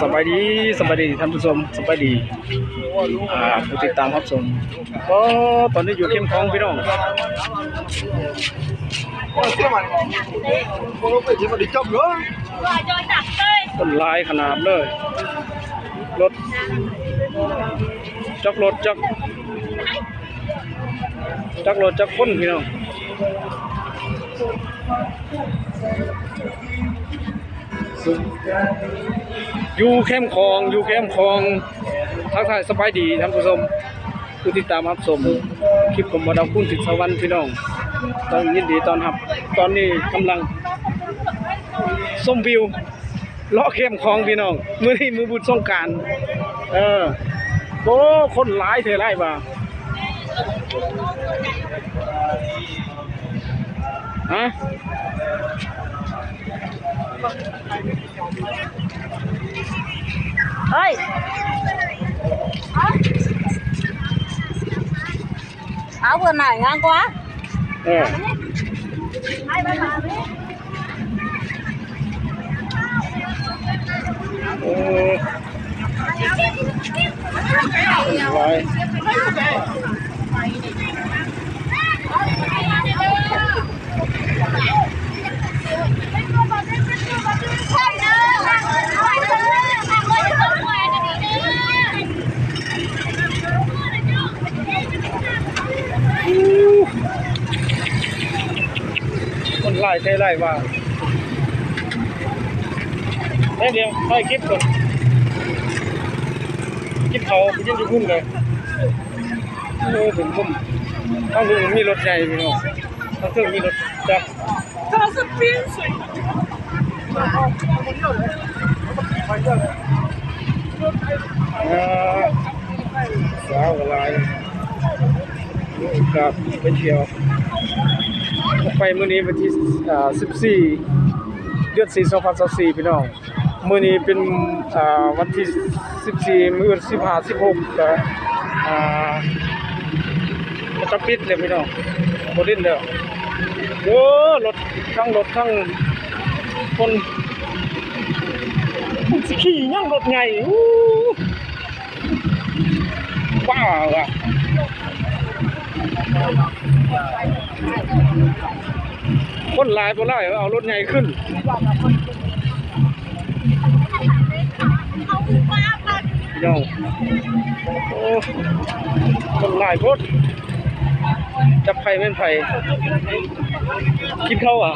ສະບາຍດີ ສະບາຍດີທ່ານຜູ້ຊົມ ສະບາຍດີ ອ່າ ຜູ້ຕິດຕາມຮັບຊົມ. ໂອ້ ຕອນນີ້ຢູ່ເຂມຂອງພີ່ນ້ອງ ຄົນຫຼາຍຂະໜາດເລີຍ ລົດ ຈັກລົດຈັກ ຈັກລົດຈັກຄົນພີ່ນ້ອງ. ຢູ່ເຂມຂອງ ຢູ່ເຂມຂອງ ທັກທາຍສະບາຍດີທ່ານຜູ້ຊົມ ຜູ້ຕິດຕາມຮັບຊົມຄລິບຂອງບ່າວດາວຄູນ ທິດສະຫວັນ ພີ່ນ້ອງ ຕ້ອງຍິນດີຕ້ອນຮັບ. ຕອນນີ້ກຳລັງຊົມວິວ ເລາະເຂມຂອງພີ່ນ້ອງ ມື້ນີ້ມື້ບຸນສົງການ. ເອີ ໂອ້ ຄົນຫຼາຍແທ້ຫຼາຍວ່າ ຮະ ເອີຍ ເອົາເພິ່ນໜ້າງາມກວ່າ ເອີ ໂອ້ ຫຼາຍ ຄົນຫຼາຍແທ້ຫຼາຍວ່າ. ແລ້ວດຽວຂ້ອຍເກັບກ່ອນ ກິນເຂົ້າໄປກິນຢູ່ພຸ້ນເລີຍ. ໂອ້ ເປັນກຸ່ມ ທາງລຸ່ມມີລົດໃຫຍ່ພີ່ນ້ອງ ທາງເທິງມີລົດຈັກ. ອ່າ ສາວກໍຫຼາຍ ມີໂອກາດໄປທ່ຽວ ໄປມື້ນີ້ວັນທີ ອ່າ ສິບສີ່ ເດືອນສີ່ ສອງພັນຊາວສີ່ ພີ່ນ້ອງ. ມື້ນີ້ເປັນ ອ່າ ວັນທີສິບສີ່ ມື້ອື່ນສິບຫ້າ ສິບຫົກ ກໍ ອ່າ ກໍຈະປິດແລ້ວພີ່ນ້ອງ ບໍ່ຫຼິ້ນແລ້ວ. ໂອ້ ລົດ ທັງລົດທັງຄົນ ມັນຊິຂີ່ຫຍັງລົດໃຫຍ່ ອູ້ ວ້າວ ຄົນຫຼາຍບໍ່ຫຼາຍ ເອົາລົດໃຫຍ່ຂຶ້ນ ພີ່ນ້ອງ. ໂອ້ ຄົນຫຼາຍໂພດ ຈັກໃຜແມ່ນໃຜ ກິນເຂົ້າຫວາ?